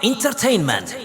Entertainment.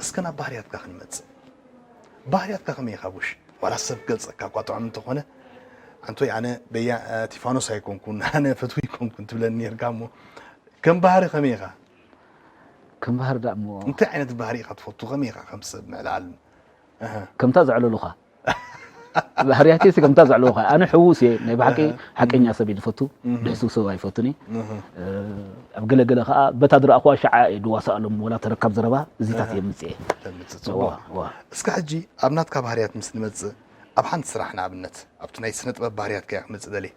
እስከ ናብ ባህርያትካ ክንመጽእ። ባህርያትካ ከመይ ኢኻ ቡሽ? ዋላ ሰብ ክገልጸካ እኳ ጥዑም እንተኾነ፣ ኣንቶይ ኣነ በያ እ፣ ቲፋኖስ ኣይኮንኩን፣ ኣነ ፈትዊ ኣይኮንኩን ትብለኒ ነርካ እሞ፣ ከም ባህሪ ከመይ ኢኻ? ከም ባህሪ ደኣ እሞ እንታይ ዓይነት ባህሪ ኢኻ ትፈቱ? ከመይ ኢኻ ከም ሰብ ምዕላል? ኣሃ። ከምታ ዘዕለሉኻ። ባህርያተይሲ ከምታ ዘዕለሉኻ። ኣነ ሕዉስ እየ፣ ናይ ብሓቂ ሓቀኛ ሰብ እየ ዝፈቱ፣ ድሕሱው ሰብ ኣይፈቱን እየ። እ፣ ኣብ ገለ ገለ ከኣ በታ ዝረኣኹዋ ሸዓ እየ ድዋሳኣሎም፣ ወላ ተረካብ ዘረባ እዚታት እየ ምጽእ እየ። ተምጽእ፣ ጽቡቕ። ዋ፣ ዋ። እስከ ሕጂ ኣብ ናትካ ባህርያት ምስ ንመጽእ፣ ኣብ ሓንቲ ስራሕ ንኣብነት፣ ኣብቲ ናይ ስነ ጥበብ ባህርያትካ እየ ክመጽእ ደልየ።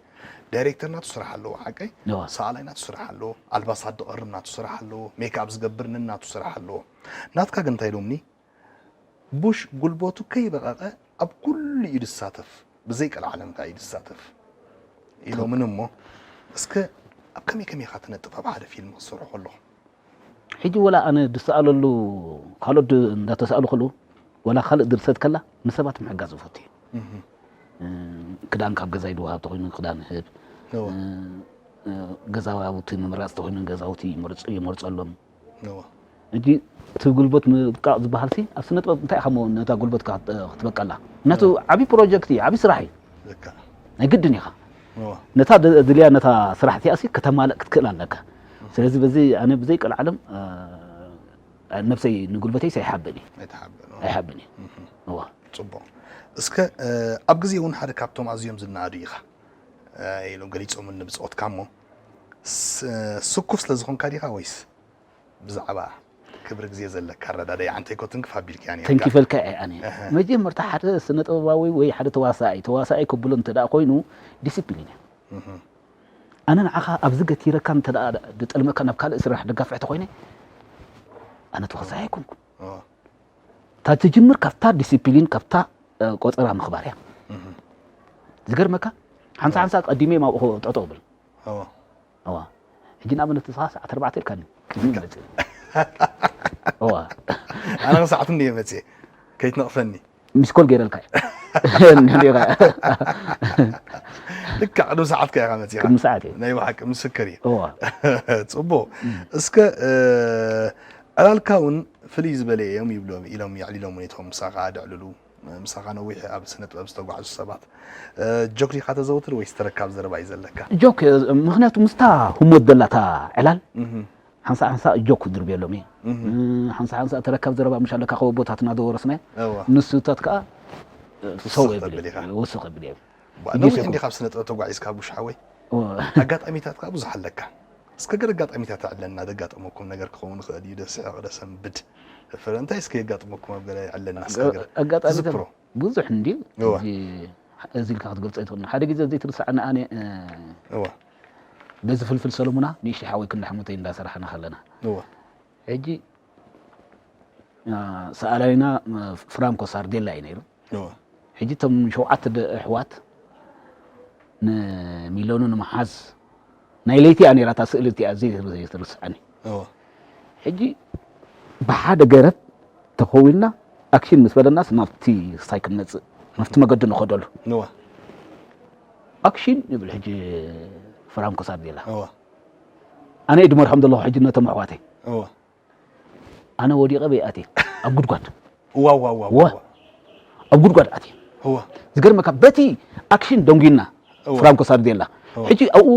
ዳይሬክተር ናቱ ስራሕ ኣለዎ፣ ሓቀይ? እዋ። ሰኣላይ ናቱ ስራሕ ኣለዎ፣ ኣልባሳት ዝቐርም ናቱ ስራሕ ኣለዎ፣ ሜክኣፕ ዝገብር ነናቱ ስራሕ ኣለዎ። ናትካ ግን እንታይ ኢሎምኒ? ቡሽ ጉልበቱ ከይበቐቐ ኣብ ኩሉ እዩ ዝሳተፍ፣ ብዘይ ቀልዓለም ከኣ እዩ ዝሳተፍ ኢሎምን እሞ፣ እስከ ኣብ ከመይ ከመይ ኢኻ ትነጥፍ ኣብ ሓደ ፊልም ክትሰርሑ ከለኹም? ሕጂ ወላ ኣነ ዝሰኣለሉ፣ ካልኦት ድ-፣ እንዳተሳእሉ ከለዉ፣ ወላ ካልእ ድርሰት ከላ ንሰባት ምሕጋዝ ዝፈቱ እዩ። እህ። እ፣ ክዳን ካብ ገዛይ ድወሃብ ተኾይኑ ክዳን ህብ። እወ። እ፣ እ፣ ገዛውቲ ምምራጽ ተኾይኑ ገዛውቲ ይመርጽ-፣ ይመርጸሎም። እወ። ሕጂ እቲ ጉልበት ምብቃቕ ዝበሃልሲ ኣብ ስነ ጥበብ እንታይ ኢኻ እሞ ነታ ጉልበትካ ክት-፣ ክትበቀላ? ምክንያቱ እወ። ዓቢ ፕሮጀክት እዩ፣ ዓቢ ስራሕ እዩ። ልክዕ። ናይ ግድን ኢኻ። እወ። ነታ ድ-፣ ድልያ ነታ ስራሕ እቲኣሲ ከተማልእ ክትክእል ኣለካ። እህ። ስለዚ በዚ ኣነ ብዘይ ቀልዓለም፣ እ፣ ነብሰይ ንጉልበተይስ ኣይሓብእን እየ። ኣይትሓብእን፣ እወ። ኣይሓብእን እየ። እህ። እወ። ጽቡቕ። እስከ፣ እ፣ ኣብ ግዜ እውን ሓደ ካብቶም ኣዝዮም ዝነኣዱ ኢኻ፣ እ፣ ኢሎም ገሊጾምኒ ብጾትካ እሞ፣ ስ-፣ ስኩፍ ስለ ዝኾንካ ዲኻ ወይስ ብዛዕባ ክብሪ ግዜ ዘለካ ኣረዳድኣ? ኣንተ እኮ ትንክፍ ኣቢልካያ ነይርካ። ተንኪፈልካ እየ ኣነ። እህ። መጀመርታ ሓደ ስነ ጥበባዊ ወይ ሓደ ተዋሳኣይ፣ ተዋሳኣይ ከብሎ እንተ ደኣ ኮይኑ ዲሲፕሊን እዩ። እህ። ኣነ ንዓኻ ኣብዚ ገቲረካ እንተ ደኣ ድጠልመካ ናብ ካልእ ስራሕ ደጋፍዕ ተኾይነ፣ ኣነ ተዋሳኣይ ኣይኮንኩን። እወ። እታ ትጅምር ካብታ ዲሲፕሊን፣ ካብታ፣ እ፣ ቆጸራ ምኽባር እያ። እህ። ዝገርመካ፣ ሓንሳ ሓንሳ ቀዲመ እየ ኣብኡ ጠጠው እብል። እወ። እዋ። ሕጂ ንኣብነት ንስኻ ሰዓት ኣርባዕተ ኢልካኒ፣ ቅድሚ መጽእ። እዋ። ኣነ ሰዓት እንድየ መጽእ፣ ከይትነቕፈኒ። ሚስ ኮል ገይረልካ እየ። እንዲኻ። ልክዕ ቅድሚ ሰዓትካ ኢኻ መጺኻ። ቅድሚ ሰዓት እየ። ናይ ብሓቂ ምስክር እየ። እዋ። ጽቡቕ። እም። እስከ፣ እ፣ ዕላልካ እውን ፍልይ ዝበለ እዮም ይብሎም፣ ኢሎም የዕሊሎም እውን እቶም ምሳኻ ደዕልሉ። ምሳኻ ነዊሕ ኣብ ስነ ጥበብ ዝተጓዕዙ ሰባት፣ እ፣ ጆክ ዲኻ ተዘውትር ወይስ ተረካብ ዘረባ እዩ ዘለካ? ጆክ፣ እ፣ ምኽንያቱ ምስታ ህሞት ዘላታ ዕላል፣ እህ። ሓንሳእ ሓንሳእ ጆክ ድርብየሎም እየ። እህ። እ፣ ሓንሳእ ሓንሳእ ተረካብ ዘረባ ምሽ ኣለካ ካብ ኣቦታትና ዝወረስናዮ። እወ። ንሱታት ከኣ፣ እ፣ ውስኽ ሰው የብል ተብል ኢኻ። እየ። ውስኽ የብል እየ። ዋ፣ ሕጂ ነዊሕ ሰኩ- እንዲኻ ኣብ ስነ ጥበብ ተጓዒዝካ ቡሽ ሓወይ? እወ። ኣጋጣሚታት ከኣ ብዙሕ ኣለካ። እስከ ገለ ኣጋጣሚታት ኣዕለና፣ ዘጋጠመኩም ነገር ክኸውን ይኽእል እዩ፣ ደስሕቕ፣ ደሰንብድ፣ ፍረ፣ እንታይ እስከ የጋጥመኩም ኣብ ገለ ኣዕለና፣ እስከ ኣጋ-፣ ገለ ኣጋጣሚታት ትዝክሮ? ብዙሕ እንድዩ። እወ። ሕጂ እዚ ኢልካ ክትገልጾ ኣይትኽእልን። ሓደ ግዜ ዘይትርስዓኒ ኣነ፣ እ፣ እወ። በዚ ፍልፍል ሰለሙና ንእሽተይ ሓወይ ክንዲ ሓሙተይ እንዳሰራሕና ከለና። እወ። ሕጂ፣ እ፣ ሰኣላይና፣ እ፣ ፍራንኮ ሳርዴላ እዩ ነይሩ። እወ። ሕጂ እቶም ሸውዓተ ደ-፣ ኣሕዋት ንሚለኑ ንምሓዝ ናይ ለይቲ እያ ነይራ እታ ስእሊ እቲኣ፣ ዘይትር-፣ ዘይትርስዓኒ። እወ። ሕጂ ብሓደ ገረብ ተኸዊልና ኣክሽን ምስ በለናስ ናብቲ ሳይ ክንመጽእ፣ ናብቲ መገዲ ንኸደሉ። እወ። ኣክሽን ይብል ሕጂ ፍራንኮ ሳርዴላ። እወ። ኣነ እየ ድመርሖም ዘለኹ ሕጂ ነቶም ኣሕዋተይ። እወ። ኣነ ወዲቐ በይ ኣትየ ኣብ ጉድጓድ። ዋው፣ ዋው፣ ዋው፣ ዋ። ዋው። ኣብ ጉድጓድ ኣትየ። እወ። ዝገርመካ በቲ ኣክሽን ደንጉይና እወ። ፍራንኮ ሳርዴላ። እወ። ሕጂ ኣብኡ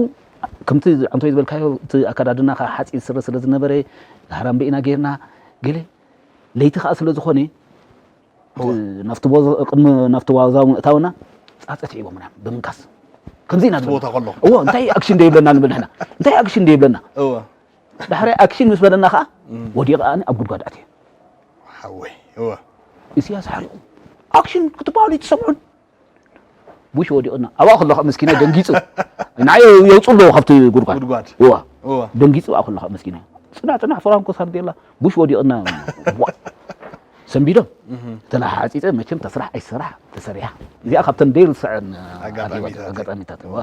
ከምቲ ኣንቶይ ዝበልካዮ እቲ ኣከዳድናኻ ሓፂር ስረ ስለ ዝነበረ ሃራምበ ኢና ጌርና ገለ ለይቲ ከዓ ስለ ዝኾነ እወ። ናብቲ ቦ-፣ ቅድሚ ናብቲ ዋዛ ምእታውና ፃፀት ሒቦምና ብምንካስ። ከምዚ ኢና ንብል። እዎ፣ እንታይ ኣክሽን ደይብለና ንብል ንሕና? እንታይ ኣክሽን ደይብለና? እዎ። ዳሕራይ ኣክሽን ምስ በለና ከዓ ወዲቐ ኣነ ኣብ ጉድጓድ ኣትየ። ሓወይ፣ እዎ። ኢሳያስ ሓሪቑ ኣክሽን ክትበሃሉ ይትሰምዑን? ቡሽ ወዲቕና። ኣብኣ ከለኻ መስኪናይ ደንጊጹ። ንዓይ የውጽኡ ኣለዉ ካብቲ ጉድጓድ። ጉድጓድ። እዋ። እዋ። ደንጊጹ ኣብኣ ከለኻ መስኪናይ። ጽናሕ፣ ጽናሕ፣ ፍራንኮ ሳርዴላ። ቡሽ ወዲቕና። ዋ። ሰንቢዶም። እህ። ተለሓሓጺጸ መቸም ተስራሕ ኣይሰራሕ ተሰሪሓ። እዚኣ ካብተን ደይርስዐን ኣጋጣሚታት። ኣጋጣሚታት። እዋ።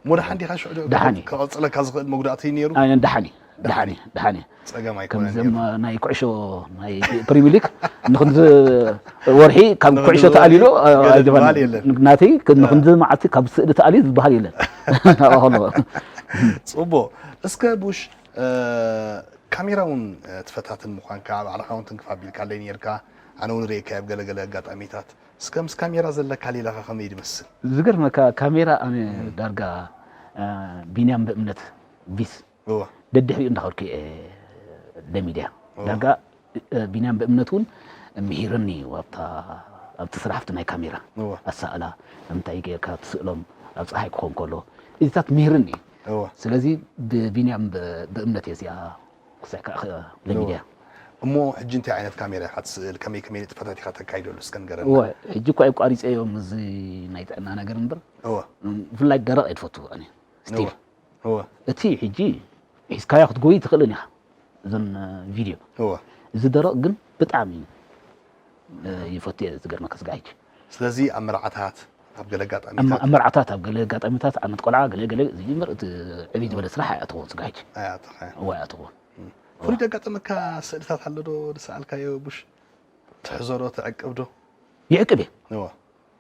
እሞ ደሓን ዲኻ ሽዑ ዶ ደሓን እዩ። ከቐጽለካ ዝኽእል መጉዳእቲ ነይሩ? ኣይ፣ ደሓን እዩ። ደሓን እዩ። ደሓን እዩ። ጸገም ኣይኮነን ከምዞም ነይሩ። ናይ ኩዕሾ ናይ ፕሪሚየር ሊግ ንክንዲ ወርሒ ካብ ንክንዲ ኩዕሾ ወርሒ ተኣሊሉ፣ አ፣ ገለ ኣይድባን። ዝበሃል የለን። ናተይ ክ-፣ አ። ንክንዲ መዓልቲ ካብ ስእሊ ተኣልዩ ዝበሃል የለን። ኣብኣ ከሎ። ጽቡቕ። እስከ ቡሽ፣ እ፣ ካሜራ እውን፣ እ፣ ትፈታትን ምዃንካ ባዕልኻ እውን ትንክፍ ኣቢልካለይ ነይርካ። ኣነ እውን ርእየካዮ ኣብ ገለገለ ኣጋጣሚታት። እስከ ምስ ካሜራ ዘለካ ሌላኻ ከመይ ድመስል? ዝገርመካ ካሜራ ኣነ እም። ዳርጋ፣ እ፣ ቢንያም ብእምነት ቪስ እወ። ደድሕሪኡ እንዳኸድኩ እየ ለሚድያ። እወ። ዳርጋ፣ እ፣ ቢንያም ብእምነት እውን ምሂርኒ እዩ ኣብታ፣ ኣብቲ ስራሕቲ ናይ ካሜራ። እወ። ኣሳእላ፣ እንታይ ጌርካ ትስእሎም፣ ኣብ ፀሓይ ክኾን ከሎ፣ እዚታት ምሂርኒ እዩ። እወ። ስለዚ ብቢንያም ብ-፣ ብእምነት እየ እዚኣ ክስዕካ እየ ለሚድያ። እወ። እሞ ሕጂ እንታይ ዓይነት ካሜራ ኢኻ ትስእል? ከመይ ከመይ ንጥፈታት ኢኻ ተካይደሉ? እስከ ንገረና። እወ፣ ሕጂ እኳ ኣቋሪፀ እዮም እዚ ናይ ጥዕና ነገር እምበር። እወ። ብፍላይ ደረቕ እየ ዝፈቱ ኣነ። ስቲል። እወ። እወ። እቲ ሕጂ ሒዝካዮ ክትጎይ ትኽእልን ኢኻ፣ እዘን፣ እ፣ ቪድዮ። እወ። እዚ ደረቕ ግን ብጣዕሚ፣ እ፣ ይፈቱ እየ ዝገርመካ ስጋ ሕጂ። ስለዚ ኣብ መርዓታት፣ ኣብ ገለ ኣጋጣሚታት ኣብ መርዓታት፣ ኣብ ገለ ኣጋጣሚታት፣ ዓመት ቆልዓ፣ ገለ ገለ፣ እዚ እምበር እቲ ዕብይ ዝበለ ስራሕ ኣይኣተኽዎን ስጋ ሕጂ። ኣይኣተኽን። እወ፣ ኣይኣተኽዎን። እም። ፍሉይ ደጋጠመካ ስእልታት ኣሎ ዶ ዝሰኣልካዮ ቡሽ? ትሕዞ ዶ፣ ትዕቅብ ዶ? ይዕቅብ እየ። እወ።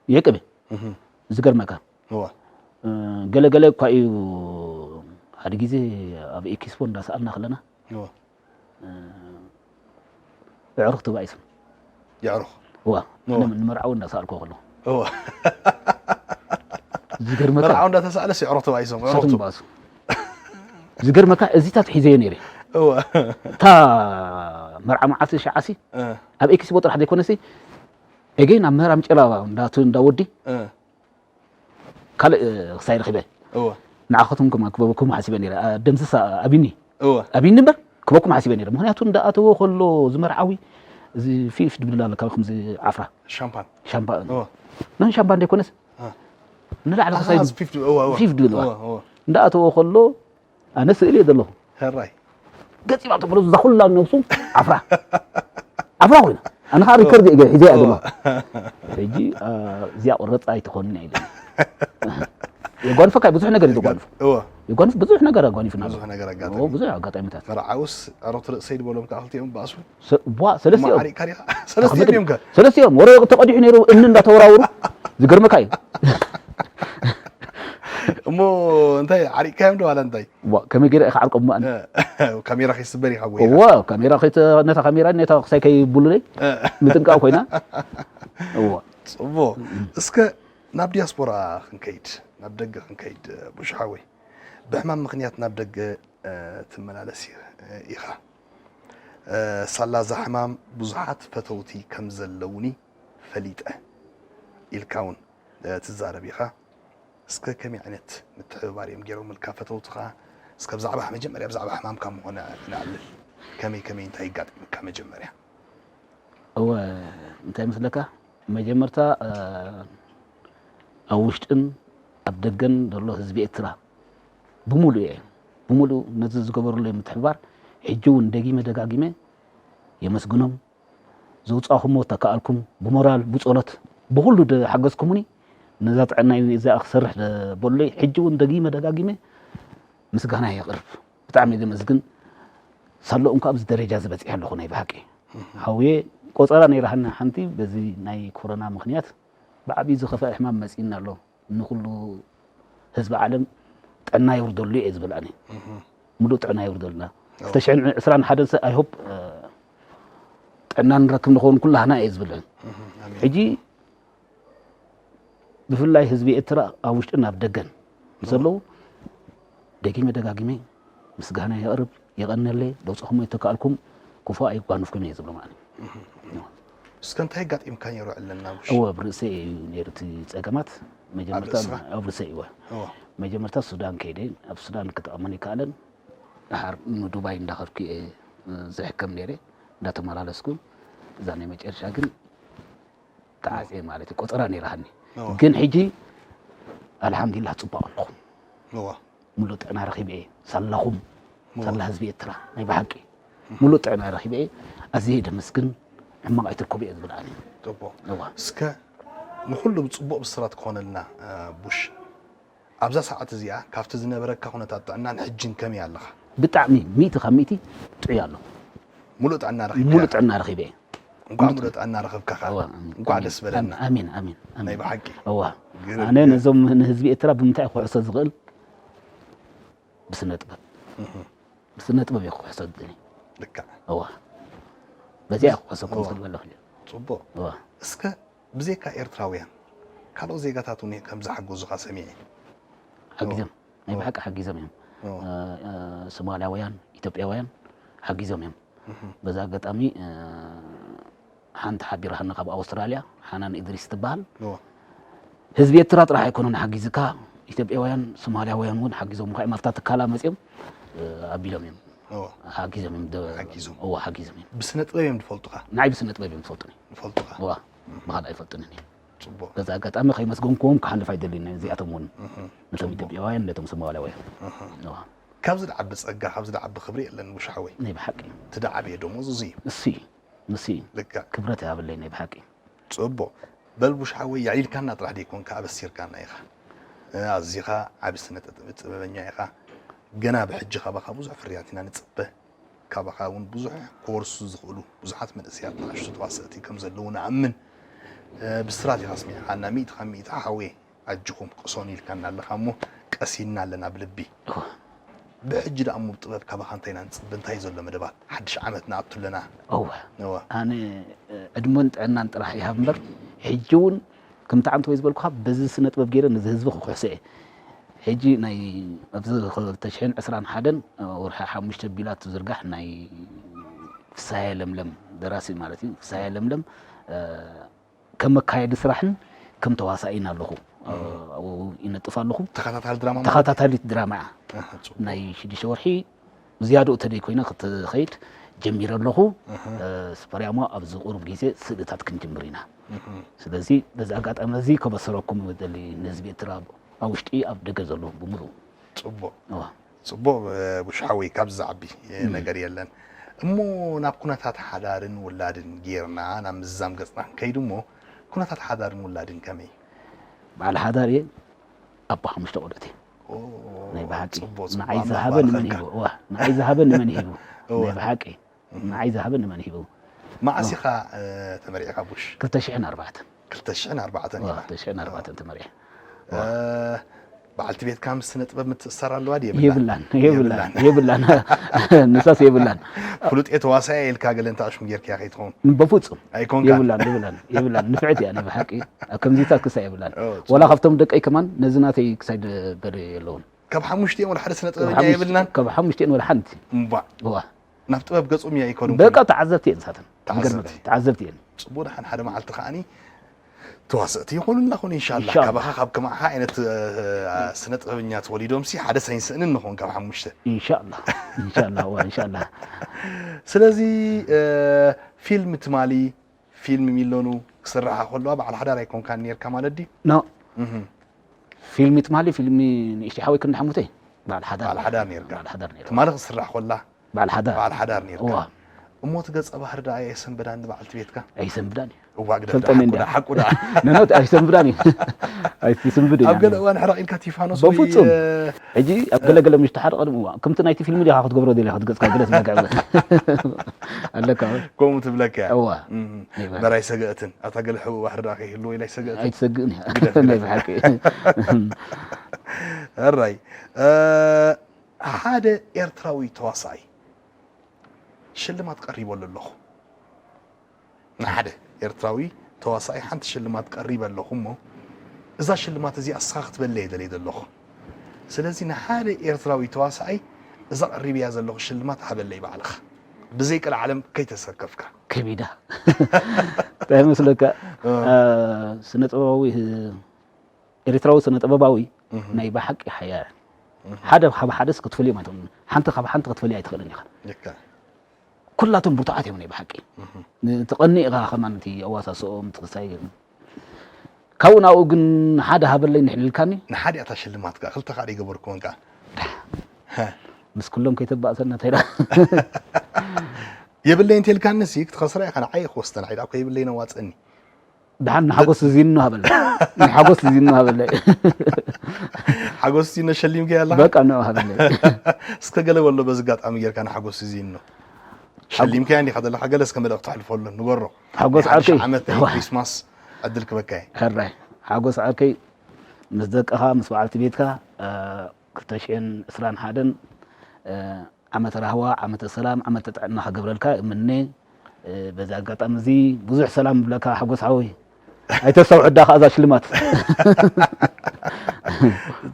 ይዕቅብ እየ። እህ። ዝገርመካ። እወ። እ፣ ገለ ገለ እኳ እዩ፣ ሓደ ግዜ ኣብ ኤክስፖ እንዳሰኣልና ከለና፣ እወ። እ፣ ኣዕሩኽ ተባኢሶም። የዕሩኽ? እወ። እወ። ኣነ ንመርዓዊ እንዳሰኣልኩ ከለኹ። እወ። ዝገርመካ። መርዓዊ እንዳተሳእለስ የዕሩኽ ተባኢሶም፣ ንሳቶም ኣዕሩኽቱ። ይባእሱ። ዝገርመካ፣ እዚታት ሒዘዮ ነይረ። እወ። እታ መርዓ መዓልቲ ሸዓሲ፣ እ። ኣብ ኤክስፖ ጥራሕ ዘይኮነሲ፣ ኤጌን ኣብ ምህራም ጨላባ እንዳቱ እንዳወዲ፣ እ። ካልእ፣ እ፣ ክሳይ ረኺበ። እወ። ንዓኻትኩም ከማ ክበበኩም ሓሲበ ነይረ። ኣ፣ ደምስሳ ኣቢኒ። እወ። ኣቢኒ እምበር ክበኩም ሓሲበ ነይረ። ምኽንያቱ እንዳኣተወ ከሎ ዝመርዓዊ፣ እዚ ፊፍ ድብል ኣለካ፣ ከምዚ ዓፍራ። ሻምፓን። ሻምፓን። እወ። ነን ሻምፓን ዘይኮነስ፣ እ። ንላዕሊ ኣሃ፣ ክሳይ እዚ ፊፍ ድብል፣ እወ፣ እወ። ፊፍ ድብል፣ እወ፣ እወ። እወ። እንዳኣተወ ከሎ፣ ኣነ ስእሊ እየ ዘለኹ። ሕራይ። ገጺ ባቶ ብሎ እዛ ኩላ ነብሱ ዓፍራ። ዓፍራ ኮይና። ኣነ ኸዓ ሪከርድ እየ ሒዘ እያ ዘለኹ። ሕጂ፣ አ፣ እዚኣ ቁረጻ ኣይትኾንን እያ ኢለኒ። የጓንፈካ ብዙሕ ነገር እዩ ዘጓንፉ። እወ። የጓንፍ ብዙሕ ነገር ኣጓኒፉና ኣሎ። ብዙሕ ነገር ኣጋጠመ። እወ፣ ብዙሕ ኣጋጣሚታት። መርዓውስ ዕሮት ርእሰይ ድበሎም ከዓ ክልቲኦም ባእሱ። ሰ-፣ ቧ፣ ሰለስቲኦም። እሞ ዓሪቕካ ዲኻ? ሰለስቲኦም እዮም ከ? ሰለስቲኦም። ወረ ተቐዲሑ ነይሩ እምኒ እንዳተወራወሩ። ዝገርመካ እዩ። እሞ እንታይ ዓሪቕካዮም ዶ ዋላ እንታይ? ዋ፣ ከመይ ገይረ ኢኻ ዓርቆም እሞ ኣነ? እ፣ ካሜራ ከይስበር ኢኻ ወይ ኢኻ? እወ፣ ካሜራ ከይተ-፣ ነታ ካሜራ ነታ ክሳይ ከይቡሉለይ እ። ምጥንቃቕ ኮይና። እወ። ጽቡቕ። እስከ ናብ ዲያስፖራ ክንከይድ፣ ናብ ደገ ክንከይድ፣ ቡሽ ሓወይ። ብሕማም ምኽንያት ናብ ደገ፣ እ፣ ትመላለስ ኢ-፣ ኢኻ። እ፣ ሳላ እዛ ሕማም ብዙሓት ፈተውቲ ከም ዘለውኒ ፈሊጠ ኢልካ እውን፣ እ፣ ትዛረብ ኢኻ። እስከ ከመይ ዓይነት ምትሕብባር እዮም ገይሮምልካ ፈተውትኻ? እስከ ብዛዕባ፣ መጀመርያ ብዛዕባ ሕማምካ ምኾነ ክነዕልል። ከመይ፣ ከመይ፣ እንታይ ኣጋጢሙካ መጀመርያ? እወ፣ እንታይ መስለካ? መጀመርታ፣ እ፣ ኣብ ውሽጥን ኣብ ደገን ዘሎ ህዝቢ ኤርትራ ብምሉእ እየ፣ ብምሉእ ነዚ ዝገበሩለይ ምትሕብባር ሕጂ እውን ደጊመ ደጋጊመ የመስግኖም። ዘውጻእኩሞ ተከኣልኩም ብሞራል፣ ብጸሎት፣ ብኹሉ ዝሓገዝኩምኒ፣ ነዛ ጥዕናይ እዚኣ ክሰርሕ ዝበሉለይ፣ ሕጂ እውን ደጊመ ደጋጊመ ምስጋና የቕርብ። ብጣዕሚ እየ ዘመስግን። ሳላ እውን ኣብዚ ደረጃ እዚ በጺሐ ኣለኹ ናይ ብሓቂ። ሓውየ፣ ቆጸራ ነይራትና ሓንቲ፣ በዚ ናይ ኮሮና ምኽንያት ብዓብዩ ዝኸፍአ ሕማም መጺእና ኣሎ። ንኹሉ ህዝቢ ዓለም ጥዕና የውርደሉ እየ ዝብል ኣነ። እህ። ሙሉእ ጥዕና የውርደልና። እዎ። ክልተ ሽሕን ዕስራን ሓደን ሰ-፣ I hope፣ እ፣ ጥዕና ንረክብ ንኸውን ኩላህና እየ ዝብል። እህ፣ ኣሜን። ሕጂ ብፍላይ ህዝቢ ኤርትራ ኣብ ውሽጥን ኣብ ደገን ምስ ዘለዉ ደጊመ ደጋጊመ ምስጋና የቕርብ፣ የቐንየለይ፣ ለውጽኹም ኣይተካእልኩም፣ ክፉእ ኣይጓንፍኩም እየ ዝብሎ ማለት እዩ። እህ፣ ኣሜን። እስከ እንታይ ኣጋጢምካ ነይሩ ዕለና ቡሽ? እወ፣ ኣብ ርእሰይ እዩ ነይሩ እቲ ጸገማት። መጀመርታ ርእስኻ? ኣብ ርእሰይ እወ። እወ። መጀመርታ ሱዳን ከይደ፣ ኣብ ሱዳን ክጥዕመኒ ከኣለን፣ ደሓር ንዱባይ እንዳኸድኩ እየ ዝሕከም ነይረ፣ እንዳተመላለስኩ። እዛ ናይ መጨረሻ ግን ተዓጽየ ማለት እዩ፣ ቆጸራ ነይራሃኒ። እወ። ግን ሕጂ ኣልሓምዱሊላህ ጽቡቕ ኣለኹ። እወ። ሙሉእ ጥዕና ረኺበ እየ። ሳላኹም፣ እወ። ሳላ ህዝቢ ኤርትራ፣ ናይ ብሓቂ። ሙሉእ ጥዕና ረኺበ እየ። ኣዝየ ደመስግን፣ ሕማቕ ኣይትርከቡ እየ ዝብል ኣነ። ጽቡቕ። እወ። እስከ ንኹሉ ብጽቡቕ ብስራት ክኾነልና፣ እ፣ ቡሽ፣ ኣብዛ ሰዓት እዚኣ ካብቲ ዝነበረካ ኩነታት ጥዕናን ሕጅን ከመይ ኣለኻ? ብጣዕሚ ሚእቲ ካብ ሚእቲ ጥዑይ ኣለኹ። ሙሉእ ጥዕና ረኺብካ? ሙሉእ ጥዕና ረኺበ እየ። እንኳዕ ሙሉእ ጥዕና ረኸብካ ኸዓ። እወ፣ ኣሜን። እንኳዕ ደስ በለና። ኣሜን፣ ኣሜን፣ ኣሜን። ናይ ብሓቂ። እወ። ግርም፣ ኣነ ግርም። ነዞም ንህዝቢ ኤርትራ ብምንታይ ክውሕሶ ዝኽእል? ብስነ ጥበብ። እህ። ብስነ ጥበብ እየ ክውሕሶ ዝደሊ። ልክዕ። እወ። በዚኣ እህ። ክውሕሰኩም እወ። ዝኽእል ዘለኹ። ጽቡቕ። እወ። እስከ ብዘይካ ኤርትራውያን ካልኦት ዜጋታት እውን ከም ዝሓገዙኻ ሰሚዐ። ሓጊዞም። ናይ እወ። ብሓቂ ሓጊዞም እዮም። እወ። እ፣ እ፣ ሶማልያውያን፣ ኢትዮጵያውያን ሓጊዞም እዮም። እህ። በዛ ኣጋጣሚ፣ እ፣ ሓንቲ ሓቢራትና ካብ ኣውስትራልያ፣ ሓናን ኢድሪስ ትበሃል። እወ። ህዝቢ ኤርትራ ጥራሕ ኣይኮኑን ሓጊዝካ፣ ኢትዮጵያውያን፣ ሶማልያውያን እውን ሓጊዞምካ እዮም። ኣብታ ትካላ መጺኦም፣ እ፣ ኣቢሎም እዮም። እወ። ሓጊዞም እዮም። ደ-፣ ሓጊዞም። እወ፣ ሓጊዞም እዮም። ብስነ ጥበብ እዮም ዝፈልጡኻ? ንዓይ ብስነ ጥበብ እዮም ዝፈልጡኒ። ዝፈልጡኻ? እወ፣ ብኻልእ ኣይፈልጡንን እዮም። ጽቡቕ። በዛ ኣጋጣሚ ከይመስገንኩዎም ክሓልፍ ኣይደልን፣ እዚኣቶም እውን። እህ። ነቶም ጽቡቕ። ኢትዮጵያውያን፣ ነቶም ሶማልያውያን። እህ። እወ። ካብዚ ዝዓቢ ጸጋ፣ ካብዚ ዝዓቢ ክብሪ የለን፣ ቡሽ ሓወይ። ናይ ብሓቂ። እቲ ዝዓበየ ደሞዝ እዚ እዩ። እሱ እዩ። ንሱ እዩ። ልክዕ። ክብረት ይሃበለይ ናይ ብሓቂ። ጽቡቕ። በል ቡሽ ሓወይ፣ የዕሊልካና ጥራሕ ደይኮንካ፣ ኣበሲርካና ኢኻ። እ፣ ኣዚኻ ዓቢ ስነ ጥበ-፣ ጥበበኛ ኢኻ። ገና ብሕጂ ካባኻ ብዙሕ ፍርያት ኢና ንጽበ። ካባኻ እውን ብዙሕ ክወርሱ ዝኽእሉ ብዙሓት መንእሰያት ንኣሽቱ ተዋሰእቲ ከም ዘለዉ ንኣምን። እ፣ ብስራት ኢኻ ኣስሚዕኻና፣ ሚእቲ ካብ ሚእቲ ሓወይ። ኣጆኹም ቅሰኑ ኢልካና ኣለኻ እሞ ቀሲንና ኣለና ብልቢ። እወ። ብሕጂ ደኣ እሞ ብጥበብ ካባኻ እንታይ ኢና ንጽበ? እንታይ ዘሎ መደባት? ሓድሽ ዓመት ንኣቱ ኣለና። እወ። እወ። ኣነ፣ እ፣ ዕድመን ጥዕናን ጥራሕ ይሃብ እምበር፣ ሕጂ እውን ከምቲ ዓንተወይ ዝበልኩኻ በዚ ስነ ጥበብ ገይረ ነዚ ህዝቢ ክኩሕሶ እየ። ሕጂ ናይ ኣብዚ ክልተ ሽሕን ዕስራን ሓደን ወርሒ ሓሙሽተ ቢላ ትዝርጋሕ ናይ ፍስሃየ ለምለም ደራሲ ማለት እዩ። ፍስሃየ ለምለም፣ እ፣ ከም መካየዲ ስራሕን ከም ተዋሳኢን ኣለኹ። እም። ኣብኡ ይነጥፍ ኣለኹ። ተኸታታሊ ድራማ ማለት እዩ? ተኸታታሊት ድራማ እያ። ኣሃ፣ ጽቡቕ። ናይ ሽዱሽተ ወርሒ ዝያድኡ ተደይ ኮይና ክትኸይድ ጀሚረ ኣለኹ። ኣሃ። እ፣ ስፐርያሞ ኣብዚ ቁሩብ ግዜ ስእልታት ክንጅምር ኢና። እህ። ስለዚ በዚ ኣጋጣሚ እዚ ከበስረኩም እደሊ ንህዝቢ ኤርትራ ኣብ ውሽጢ ኣብ ደገ ዘሎ ብምሉእ። ጽቡቕ። እዋ። ጽቡቕ፣ እ፣ ቡሽ ሓወይ፣ ካብዚ ዝዓቢ፣ እ፣ እም። ነገር የለን። እሞ ናብ ኩነታት ሓዳርን ውላድን ጌርና ናብ ምዝዛም ገጽና ክንከይድ እሞ፣ ኩነታት ሓዳርን ውላድን ከመይ? በዓል ሓዳር እየ፣ ኣቦ ሓሙሽተ ቆልዑት እየ። ኦ፣ ናይ ብሓቂ። ጽቡቕ፣ ጽቡቕ፣ ንዓይ ኣምላኽ ዝሃበ ንመን ባርኸካ። ሂቡ? እዋ፣ ንዓይ ዝሃበ ንመን ሂቡ? እዋ። ናይ ብሓቂ። እህ። ንዓይ ዝሃበ ንመን ሂቡ? መዓስ እዋ። ኢኻ፣ እ፣ ተመሪዕኻ ቡሽ? ክልተ ሽሕን ኣርባዕተን። ክልተ ሽሕን ኣርባዕተን እዋ፣ ኢኻ። ክልተ ሽሕን ኣርባዕተን ተመሪዐ። እ፣ እዋ። በዓልቲ ቤትካ ምስ ስነ ጥበብ ምትእስሳር ኣለዋ ድዩ የብላን? የብላን፣ የብላን፣ የብላን። የብላን። ንሳስ የብላን። ፍሉጥ እየ ተዋሳኢ ኢልካ ገለ እንተ ኣሽሙ ጌርካያ ከይትኸውን? በፍጹም። ኣይኮንካን? የብላን፣ የብላን፣ የብላን። ንፍዕቲ እያ፣ ናይ ብሓቂ። ኣብ ከምዚታት ክሳ የብላን። ኦ፣ ወላ ጽቡቕ። ካብቶም ደቀይ ከማን ነዚ ናተይ ክሳይ ደ-፣ በሪ የለውን። ካብ ሓሙሽቲኦም ወላ ሓደ ስነ ካብ ጥበበኛ ሓሙሽቲ-፣ የብልናን? ካብ ሓሙሽቲኦም ወላ ሓንቲ። እምቧ። እዋ። ናብ ጥበብ ገጾም እያ ኣይኮኑን በቃ ከማን? ተዓዘብቲ እየን ንሳተን። ተዓዘብቲ። ዝገርመኪ፣ ተዓዘብቲ እየን። ጽቡቕ፣ ደሓን ሓደ መዓልቲ ከኣኒ ተዋሰእቲ ይኾኑልና ኾኑ፣ ኢንሻላህ። ኢንሻላህ። ካባኻ ካብ ከማኻ ዓይነት፣ እ፣ ስነ ጥበበኛ ተወሊዶምሲ ሓደ ሳይንስእንን ንኾን ካብ ሓሙሽተ። ኢንሻላህ። ኢንሻላህ፣ እዋ፣ ኢንሻላህ። ስለዚ፣ እ፣ ፊልም ትማሊ፣ ፊልም ሚሎኑ ክስርሓ ከለዋ በዓል ሓዳር ኣይኮንካን ኔርካ ማለት ድዩ? ኖ። እህ። ፊልሚ ትማሊ፣ ፊልሚ ንእሽተይ ሓወይ ክንዲ ሓሙተይ፣ በዓል ሓዳር። በዓል ሓዳር ኔርካ። በዓል ሓዳር ኔርካ። ትማሊ ክስራሕ ከላ በዓል ሓዳር። በዓል ሓዳር ኔርካ። እዋ። እሞ እቲ ገጸ ባህሪ ደኣ የሰንበዳን ንበዓልቲ ቤትካ? ኣይሰንብዳን እዩ። እዋ፣ ግደፍ፣ ፈልጠኒ ሓቁ እንድያ። ደኣ፣ ሓቁ ደኣ። ነኖት ኣይሰንብዳን እዩ። ኣይትስንብድ ኢና። ኣብ ገለ እዋን ሕረቕ ኢልካ ቲፋኖስ ወይ፣ በፍጹም። እ፣ ሕጂ ኣብ ገለ ገለ ምሽ ተሓርቐ ድማ፣ እዋ፣ ከምቲ ናይቲ ፊልም ዲኻ ክትገብሮ ደሊኻ፣ እቲ ገጽካ ገለ ትብለካ ኣለካ። ከምኡ ትብለካ እያ። እዋ። እም። ይበል። በራይ ሰገእትን፣ ኣታ ገለ ሕቡእ ባሕሪ ደኣ ከይህልዎ ኢላ ኣይሰገእትን። ኣይትሰግእን እያ። ግደፍ፣ ናይ ግደፍ። ብሓቂ። ሕራይ፣ እ፣ ሓደ ኤርትራዊ ተዋሳኣይ ሽልማት ቀሪበሉ ኣለኹ። ንሓደ ኤርትራዊ ተዋሳኣይ ሓንቲ ሽልማት ቀሪበ ኣለኹ እሞ፣ እዛ ሽልማት እዚኣ እስኻ ክትበለየ ደልየ ዘለኹ። ስለዚ ንሓደ ኤርትራዊ ተዋሳኣይ እዛ ቀሪበያ ዘለኹ ሽልማት ሃበለይ ባዕልኻ። ብዘይ ቀልዓለም ከይተሰከፍካ። ከቢዳ። እንታይ ይመስለካ? እ። እ፣ ስነ ጥበባዊ፣ እ፣ ኤርትራዊ ስነ ጥበባዊ ናይ ብሓቂ ሓያል ሓደ ካብ ሓደስ ክትፈልዮም ኣይትኽእልን። ሓንቲ ካብ ሓንቲ ክትፈልያ ኣይትኽእልን ኢኻ። ኩላቶም ብርቱዓት እዮም ናይ ብሓቂ። ትቐኒ ኢኻ ከማን እቲ ኣዋሳስኦም ትኽሳይ ካብኡ ናብኡ ግን ሓደ ሃበለይ ንሕልልካኒ። ንሓደ እታ ሽልማት ከኣ ክልተ ከኣ ይገበርኩወን ከኣ ምስ ኩሎም ከይተባእሰና ተይራ የብለይ እንተልካኒ ሲ ክትኸስራ ኢኻ። ንዓይ ክወስደን ዓይዳ እኮ የብለይ ነዋፀኒ ድሓን ንሓጎስ ዝይኑ ሃበለ ንሓጎስ ዝይኑ ሃበለ ሓጎስ ዚኖ ሸሊምከ ኣለኻ በቃ ነው ሃበለ እስከ ገለ በሎ በዚ ኣጋጣሚ ጌርካ ንሓጎስ ዚኖ ሸሊምከያ እንዲኻ ዘለኻ ገለ እስከ መልእኽቲ ኣሕልፈሉ ንገሮ ሓጎስ ዓርከይ ዓመት ክሪስማስ ዕድል ክበካ ሕራይ ሓጎስ ዓርከይ ምስ ደቅኻ ምስ በዓልቲ ቤትካ ክልተ ሽሕን ዕስራን ሓደን ዓመተ ራህዋ፣ ዓመተ ሰላም፣ ዓመተ ጥዕና ክገብረልካ እምነ። በዚ ኣጋጣሚ እዚ ብዙሕ ሰላም ብለካ ሓጎስ ሓወይ ኣይተስተውዕዳ ከኣ እዛ ሽልማት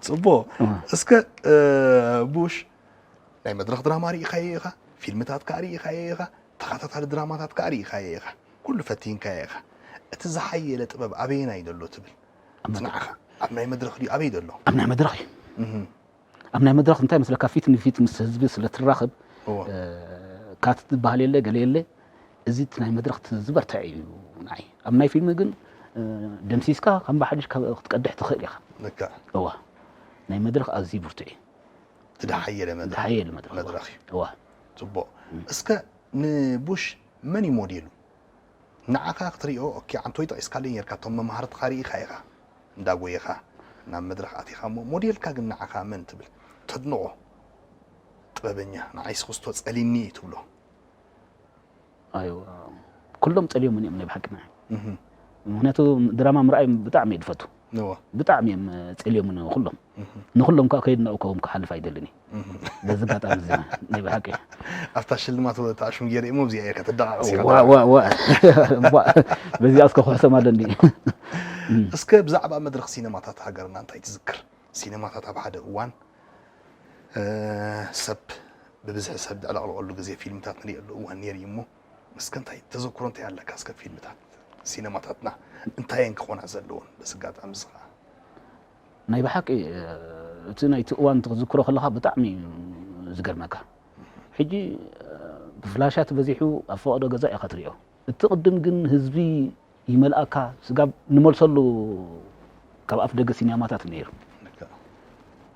ጽቦ እስከ ቡሽ ናይ መድረኽ ድራማ ርኢኻዮ ኢኻ ፊልምታት ከኣ ርኢኻዮ ኢኻ ተኸታታሊ ድራማታት ከኣ ርኢኻዮ ኢኻ ኩሉ ፈቲንካዮ ኢኻ እቲ ዝሓየለ ጥበብ ኣበየናይ ዘሎ ትብል ንዓኻ ኣብ ናይ መድረኽ ድዩ ኣበይ ዘሎ ኣብ ናይ መድረኽ እዩ ኣብ ናይ መድረኽ እንታይ መስለካ ፊት ንፊት ምስ ህዝቢ ስለ ትራኸብ ካት ዝበሃል የለ ገለ የለ እዚ እቲ ናይ መድረኽ ዝበርትዐ እዩ ንዓይ ኣብ ናይ ፊልም ግን ደምሲስካ ከም ብሓድሽ ክትቀድሕ ትኽእል ኢኻ እዋ ናይ መድረኽ ኣዝዩ ብርቱዕ እዩ ዝሓየለ መድረኽ እዩ እዋ ፅቡቕ እስከ ንቡሽ መን እዩ ሞዴሉ ንዓኻ ክትሪኦ ኦኬ ዓንቶይ ጠቒስካለይ ኔርካ እቶም መምሃርትኻ ርኢኻ ኢኻ እንዳጎየኻ ናብ መድረኽ ኣቲኻ እሞ ሞዴልካ ግን ንዓኻ መን ትብል ተድንቖ ጥበበኛ ንዓይስ ክስቶ ጸሊኒ እዩ ትብሎ ኣይዋ ኩሎም ጸልዮምን እዮም ናይ ብሓቂ ንዓይ ምክንያቱ ድራማ ምርኣይ ብጣዕሚ እየ ዝፈቱ ብጣዕሚ እዮም ጸልዮምን ኩሎም ንኩሎም ከዓ ከየድነቕኩዎም ክሓልፍ ኣይደልን እዩ በዚ ኣጋጣሚ እዚ ናይ ብሓቂ ኣብታ ሽልማት ተኣሽሙ ገይረ እሞ ኣብዚኣ እየ ከተደቃቕስ በዚኣ እስከ ክሕሰም ኣለኒ እስከ ብዛዕባ መድረኽ ሲነማታት ሃገርና እንታይ ትዝክር ሲነማታት ኣብ ሓደ እዋን ሰብ ብብዝሒ ሰብ ዝዕለቕለቐሉ ግዜ ፊልምታት ንሪእሉ እዋን ነይሩ እዩ እሞ እስከ እንታይ ተዘክሮ እንታይ ኣለካ እስከ ፊልምታት ሲነማታትና እንታይ እየን ክኾና ዘለዎን በዚ ኣጋጣሚ እዚ ከዓ ናይ ብሓቂ እቲ ናይቲ እዋን ትዝክሮ ከለካ ብጣዕሚ እዩ ዝገርመካ ሕጂ ብፍላሻት በዚሑ ኣብ ፈቐዶ ገዛ ኢኻ ትሪኦ እቲ ቅድም ግን ህዝቢ ይመልኣካ ስጋብ ንመልሰሉ ካብ ኣፍ ደገ ሲኒያማታት ነይሩ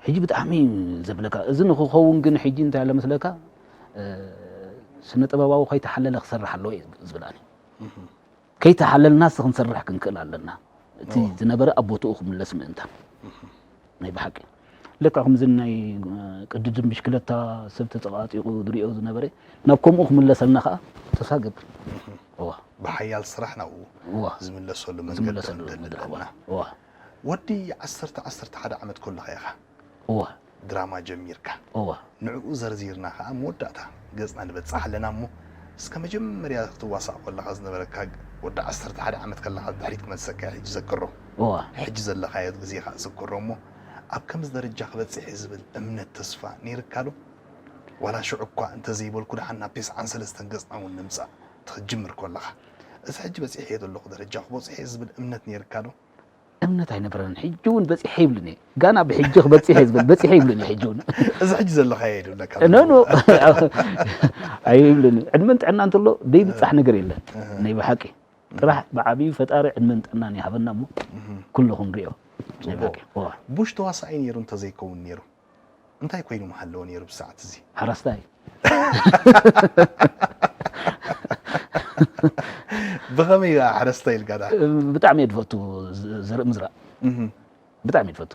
ሕጂ ብጣዕሚ እዩ ዘብለካ እዚ ንክኸውን ግን ሕጂ እንታይ ኣለ መስለካ ስነ ጥበባዊ ከይተሓለለ ክሰርሕ ኣለዎ እየ ዝብል ኣነ ከይተሓለልናስ ክንሰርሕ ክንክእል ኣለና እቲ ዝነበረ ኣብ ቦትኡ ክምለስ ምእንታን ናይ ብሓቂ ለካ ከምዚ ናይ ቅድድም ብሽክለታ ሰብ ተፀቃጢቁ ዝሪኦ ዝነበረ ናብ ከምኡ ክምለሰልና ከዓ ተስፋ ገብር እዋ ብሓያል ስራሕ ናብኡ እዋ ዝምለሰሉ መንገዲ ዝምለሰሉ ክንደሊ መድረኽ ኣለና እዋ እዋ ወዲ ዓሰርተ ዓሰርተ ሓደ ዓመት ከለኻ ኢኻ እዋ ድራማ ጀሚርካ እዋ ንዕኡ ዘርዚርና ከዓ መወዳእታ ገፅና ንበፅሕ ኣለና እሞ እስከ መጀመርያ ክትዋሳእ ከለኻ ዝነበረካ ወዲ ዓሰርተ ሓደ ዓመት ከለኻ ድሕሪት ክመልሰካ ሕጂ ዘክሮ እዋ ሕጂ ዘለኻዮ ግዜ ከዓ ዝክሮ እሞ ኣብ ከምዚ ደረጃ ክበፅሕ እየ ዝብል እምነት ተስፋ ነይርካ ዶ ዋላ ሽዑ እኳ እንተዘይበልኩ ደሓን ናብ ቴስዓን ሰለስተን ገፅና እውን ንምፃእ ትኽጅምር ከለኻ እዚ ሕጂ በፂሐ ዘለኹ ደረጃ ክበፅሕ እየ ዝብል እምነት ነይርካ ዶ እምነት ኣይነበረንን ሕጂ እውን በፂሐ ይብልን እየ ጋና ብሕጂ ክበፂሐ እየ ዝብል በፂሐ ይብልን እየ ሕጂ እውን እዚ ሕጂ ዘለኻዮ እየ ዝብለካ ኖ ኖ ኣይብልን ዕድመን ጥዕና እንተሎ ደይብፃሕ ነገር የለን ናይ ብሓቂ ጥራሕ ብዓብዩ ፈጣሪ ዕድመን ጥዕናን ይሃበና እሞ ኩሉ ክንሪኦ ናይ ብሓቂ እዋ ቡሽ ተዋሳኣይ ነይሩ እንተዘይከውን ነይሩ እንታይ ኮይኑ ምሃለዎ ነይሩ ብሰዓት እዚ ሓረስታይ ብኸመይ ኣ ሓረስታይ ኢልካ ዳ ብጣዕሚ እየ ዝፈቱ ዘርኢ ምዝራእ ብጣዕሚ እየ ዝፈቱ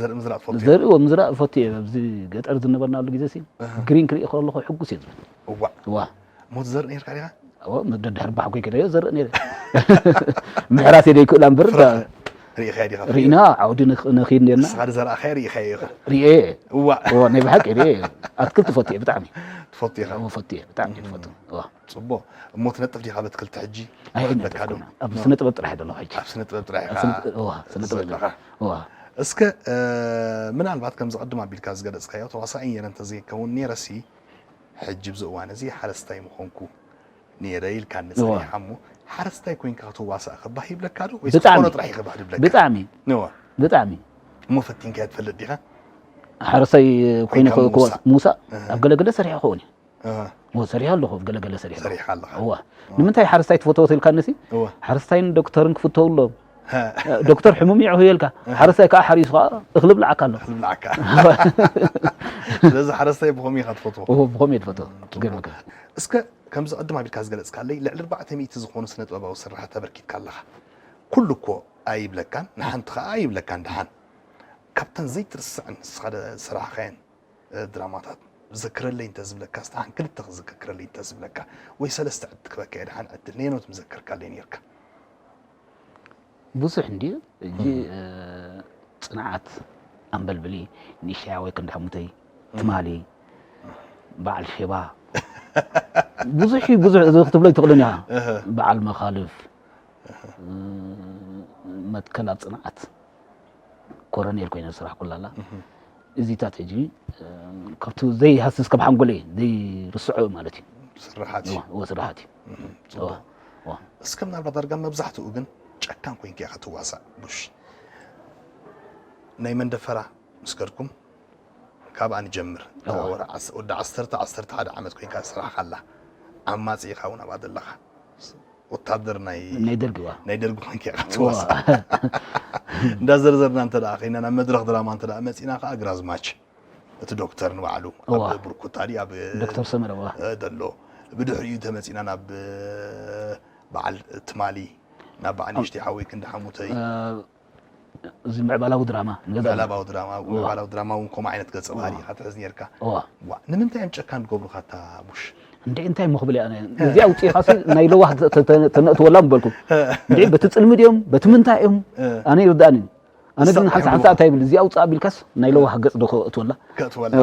ዘርኢ ምዝራእ ትፈቱ ዘርኢ ወምዝራእ እፈቱ እየ ኣብዚ ገጠር ዝነበርናሉ ግዜ ሲ ግሪን ክርኢ ከለኹ ሕጉስ እየ ዝብል እዋ እዋ ሞት ዘርኢ ነርካ ዲኻ ደድሕሪ ባሕጎይ ከደዮ ዘርኢ ነይረ ምሕራስ የደይክእላ እምበር ርኢኻ ዲኻ ርኢና ዓውዲ ነኺድ ነርና ንስኻ ዝዘርኣኻዮ ርኢኻዮ ኢኻ ርኤ እዋ ናይ ብሓቂ ርኤ ኣትክልቲ ፈትየ ብጣዕሚ ትፈቱ ኢኻ ፈትየ ብጣዕሚ ትፈቱ ጽቦ እሞ ትነጥፍ ዲኻ በትክልቲ ሕጂ ኣብ ስነ ጥበብ ጥራሕ ዘለኹ ሕጂ ኣብ ስነ ጥበብ ጥራሕ ኢኻ ስነ ጥበብ ዘለኻ እዋ እስከ ምናልባት ከምዚ ቅድም ኣቢልካ ዝገለጽካዮ ተዋሳኢ ነይረ እንተዘይከውን ነይረሲ ሕጂ ብዚ እዋን እዚ ሓረስታይ ምኾንኩ ነይረ ኢልካኒ ጸኒሓ እሞ ሓረስታይ ኮይንካ ክትዋሳእ ከባህ ይብለካ ዶ ወይስ ብጣዕሚ ክኾኖ ጥራሕ እዩ ከባህ ድብለካ ብጣዕሚ እዋ ብጣዕሚ። እሞ ፈቲንካዮ ትፈልጥ ዲኻ? ሓረስታይ ኮይነ ኮይንካ ክወ- ምውሳእ። ምውሳእ እህ። ኣብ ገለገለ ሰሪሐ ክኸውን እዩ። እህ፣ እዎ፣ ሰሪሐ ኣለኹ፣ ኣብ ገለገለ ሰሪሐ ኣለኹ። ሰሪሐ ኣለኻ። እዋ። ንምንታይ ሓረስታይ ትፈትዎ ተልካ ነሲ? እዋ። ሓረስታይን ዶክተርን ክፍተው ኣለዎም። ሀ፣ ዶክተር ሕሙም እዩ ክህልካ፣ ሓረስታይ ከዓ ሓሪሱ ከዓ እኽሊ ብላዓካ ኣሎ። እኽሊ ብላዓካ። ስለዚ ሓረስታይ ብኸምኡ ኢኻ ትፈትዎ። እዎ፣ ብኸምኡ እየ ትፈትዎ። ትገርመካ። እስከ ከምዚ ቅድም ኣቢልካ ዝገለጽካለይ ልዕሊ ኣርባዕተ ሚእቲ ዝኾኑ ስነ ጥበባዊ ስርሓት ተበርኪትካ ኣለኻ። ኩሉ እኮ ኣይብለካን፣ ንሓንቲ ኸዓ ኣይብለካን። ደሓን ካብተን ዘይትርስዐን ንስኻ ደ- ስራሕኻየን እ፣ ድራማታት ዝክረለይ እንተ ዝብለካ፣ ስታሓን ክልተ ክዝክክረለይ እንተ ዝብለካ፣ ወይ ሰለስተ ዕድል ክበካ እየ። ደሓን ዕድል ነየኖት ምዘከርካለይ ነርካ? ብዙሕ እንድዩ። እጂ እ፣ ጽንዓት ኣምበልብሊ፣ ንእሽተይ ሓወይ ክንዲ ሓሙተይ፣ ትማሊ፣ በዓል ሼባ፣ ብዙሕ እዩ፣ ብዙሕ እዚ ክትብሎ ኣይትኽእልን ኢኻ። እህ። በዓል መኻልፍ፣ እ፣ መትከል ኣብ ጽንዓት፣ ኮረኔል ኮይነ ዝስራሕ ኩላላ። እዚታት ሕጂ እ፣ ካብቲ ዘይሃስስ ካብ ሓንጎለይ ዘይርስዖ ማለት እዩ። ስራሓት እዩ። እዎ፣ እዎ፣ ስራሓት እዩ። እህ፣ እዎ፣ ጽቡቕ። እዎ። እስከ ምናልባት ዳርጋ መብዛሕትኡ ግን ጨካን ኮይንካ ኢኻ ትዋሳእ። ቡሽ ናይ መንደፈራ ምስ ከድኩም ካብኣ ንጀምር። እታ እዋ። ወረ ዓስ- ወዲ ዓሰርተ ዓሰርተ ሓደ ዓመት ኮይንካ ዝሰራሕካላ ዓማጺ ኢኻ እውን ኣብኣ ዘለኻ። ወታደር ናይ ናይ ደርጊ እዋ። ናይ ደርጊ ኮይንካ ኢኻ እዋ። ትዋሳእ። እንዳዘርዘርና እንተ ደኣ ኸይና ናብ መድረኽ ድራማ እንተ ደኣ መጺና ኸዓ ግራዝማች እቲ ዶክተር ንባዕሉ ኣብ እዋ። ብርኩታ ድዩ ኣብ ዶክተር ሰመረ እዋ። እ፣ ዘሎ ብድሕሪኡ ተመጺና ናብ እ፣ በዓል ትማሊ ናብ በዓል ንእሽተይ ሓወይ ክንዲ ሓሙተይ እ፣ እዚ ምዕባላዊ ድራማ ንገዛ ምዕባላዊ ድራማ ምዕባላዊ ድራማ እውን ከምኡ ዓይነት ገጸ ባህሪ ኢኻ ትሕዝ ነርካ። እዋ። ዋ፣ ንምንታይ እዮም ጨካን ዝገብሩኻ እታ ቡሽ? እንዴ እንታይ እሞ ክብል እያ፣ እዚኣ ኣውፂእኻሲ ናይ ለዋህ ተ- ተ- ተ- ተነእትወላ ምበልኩ። እንዴ በቲ ፅልሚ ድዮም በቲ ምንታይ እዮም? ኣነ ይርዳእኒ። ኣነ ግን ሓንሳ ሓንሳ እንታይ ይብል፣ እዚኣ ኣውፅኣ ቢልካስ ናይ ለዋህ ገፅ ዶ ከእትወላ? ከእትወላ።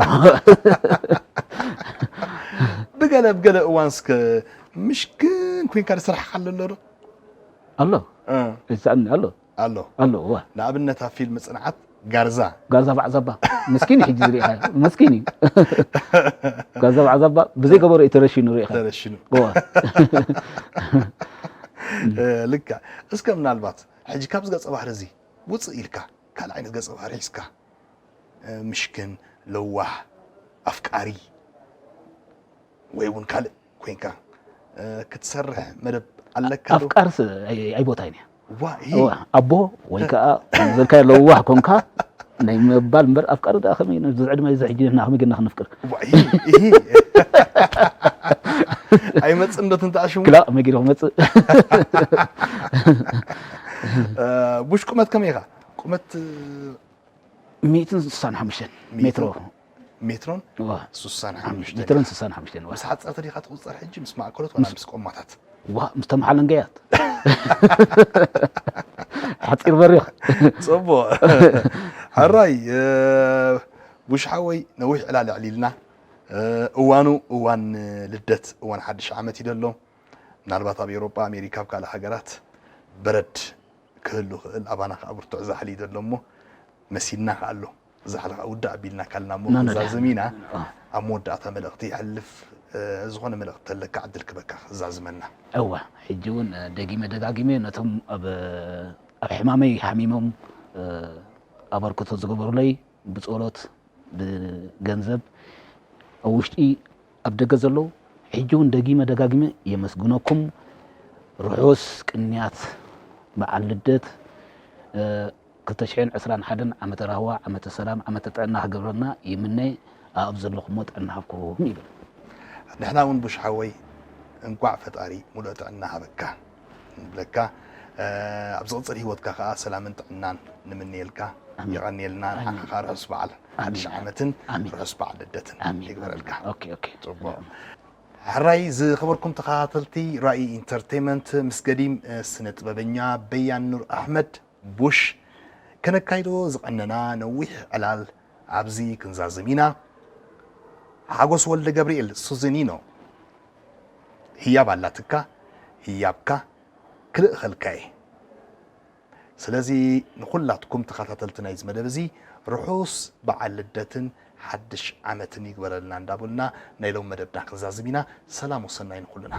ብገለ ብገለ እዋን እስከ ምሽክን ኮይንካ ዝስራሕካ ኣሎ ዶ? ኣሎ። እ፣ ይስኣኒ ኣሎ። ኣሎ። ኣሎ እዋ። ንኣብነት ኣብ ፊልም ጽንዓት ጋርዛ ጋርዛ ባዕዛባ መስኪን እዩ፣ ሕጂ ዝሪእኻ መስኪን እዩ። ጋርዛ ባዕዛባ ብዘይ ገበሮ እዩ ተረሺኑ ሪእኻ። ተረሽኑ። እዋ። እ፣ ልክዕ። እስከ ምናልባት ሕጂ ካብዚ ገጸ ባህሪ እዚ ውፅእ ኢልካ ካልእ ዓይነት ገጸ ባህሪ ሒዝካ እ፣ ምሽክን፣ ለዋህ፣ ኣፍቃሪ ወይ እውን ካልእ ኮይንካ እ፣ ክትሰርሕ መደብ ኣለካ ዶ? ኣፍቃርስ ኣይ- ኣይቦታይን እያ። ዋ፣ ይሄ እዋ፣ ኣቦ ወይ ከዓ ዘልካ ለዋህ ኮንካ ናይ ምባል እምበር ኣፍቃሪ ደኣ ከመይ ነዚ ዕድመ እዚ ሕጂ ንሕና ከመይ ጌርና ክነፍቅር? ዋ፣ ይሄ ይሄ ኣይመጽእ እንዶ ትንታሽሙ ክላ ከመይ ጌሩ ክመጽእ? እ፣ ቡሽ ቁመት ከመይ ኢኻ? ቁመት ሚእትን ስሳን ሓሙሽተን ሜትሮ። ሜትሮን እዋ። ስሳን ሓሙሽተ ሜትሮን ስሳን ሓሙሽተን እዋ። ምስ ሓፀርቲ ዲኻ ትቁፀር ሕጂ ምስ ማእከሎት ዋላ ምስ ቆማታት? ዋ፣ ምስ ተመሓለንገያት ሓፂር በሪኽ። ፅቡቕ። ሕራይ እ፣ ቡሽ ሓወይ ነዊሕ ዕላል ኣዕሊልና እ፣ እዋኑ እዋን ልደት እዋን ሓድሽ ዓመት እዩ ዘሎ። ምናልባት ኣብ ኤውሮጳ ኣሜሪካ ኣብ ካልእ ሃገራት በረድ ክህሉ ክእል ኣባና ከዓ ብርቱዕ ዛሕሊ እዩ ዘሎ እሞ መሲልና ከዓ ኣሎ። ዛሕሊ ከዓ ውዳእ ኣቢልና ካልና እሞ ና፣ ና፣ ክንዛዝም ኢና። አ። ኣብ መወዳእታ መልእኽቲ ይሕልፍ እ፣ ዝኾነ መልእኽቲ ተለካ ዕድል ክበካ ክዛዝመና። እዋ፣ ሕጂ እውን እ፣ ደጊመ ደጋጊመ ነቶም ኣብ ኣብ ሕማመይ ሓሚሞም እ፣ ኣበርክቶ ዝገበሩለይ ብጸሎት ብገንዘብ ኣብ ውሽጢ ኣብ ደገ ዘለዉ ሕጂ እውን ደጊመ ደጋጊመ የመስግነኩም። ርሑስ ቅንያት በዓል ልደት እ፣ ክልተ ሽሕን ዕስራን ሓደን ዓመተ ራህዋ ዓመተ ሰላም ዓመተ ጥዕና ክገብረልና ይምነ። ኣብ ዘለኹሞ ጥዕና ሃብኩም ይብል። ንሕና እውን ቡሽ ሓወይ እንኳዕ ፈጣሪ ሙሉእ ጥዕና ሃበካ ንብለካ። እ፣ ኣብ ዝቕፅል ህይወትካ ከዓ ሰላምን ጥዕናን ንምንየልካ። ኣሜን። የቐንየልና። ንዓኻ ከዓ ርሑስ በዓል ሓድሽ ዓመትን ኣሜን። ርሑስ በዓል ልደትን ኣሜን። ይግበረልካ። ኦኬ፣ ኦኬ። ጽቡቕ። ሕራይ ዝኸበርኩም ተኸታተልቲ ራእይ ኢንተርቴይመንት ምስ ገዲም እ፣ ስነ ጥበበኛ በያን ኑር ኣሕመድ ቡሽ ከነካይዶ ዝቐነና ነዊሕ ዕላል ኣብዚ ክንዛዝም ኢና። ሓጎስ ወልደ ገብርኤል ሱዚኒኖ ህያብ ኣላትካ፣ ህያብካ ክልእኸልካ እየ። ስለዚ ንኹላትኩም ተኸታተልቲ ናይዚ መደብ እዚ ርሑስ በዓል ልደትን ሓድሽ ዓመትን ይግበረልና እንዳበልና ናይ ሎም መደብና ክንዛዝም ኢና። ሰላም ወሰናይ ንኹልና።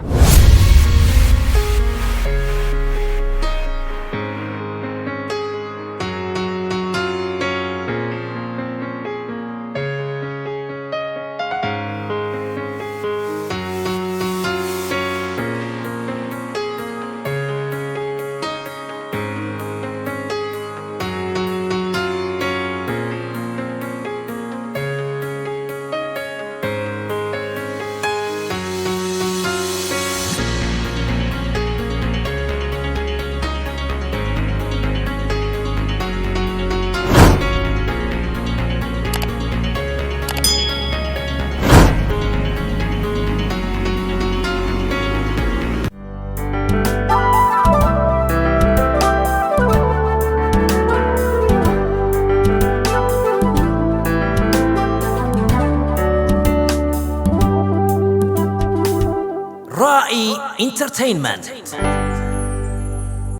ራኢ ኢንተርቴይንመንት።